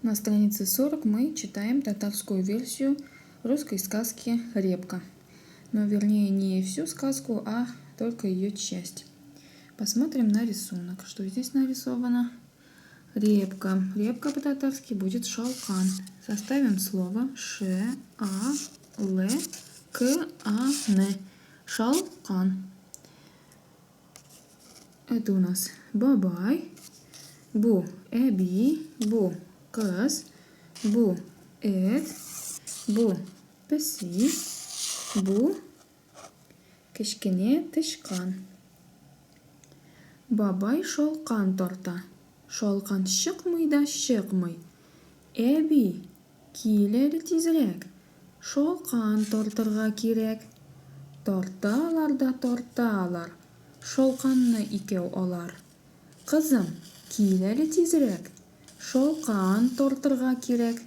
На странице 40 мы читаем татарскую версию русской сказки «Репка». Но вернее не всю сказку, а только ее часть. Посмотрим на рисунок. Что здесь нарисовано? Репка. Репка по-татарски будет шалкан. Составим слово Ш, А, Л, К, А, Н. Шалкан. Это у нас бабай, бу әби, бу кыз, бу эт, бу песи, бу кечкенә тычкан. Бабай шалкан тарта. Шалкан чыкмый да чыкмый. Әби, кил әле тизрәк, шалкан тартырга кирәк. Тарталар да тарталар, шалканны икәү алар. Кызым, кил әле тизрәк, шалкан тартырга кирәк.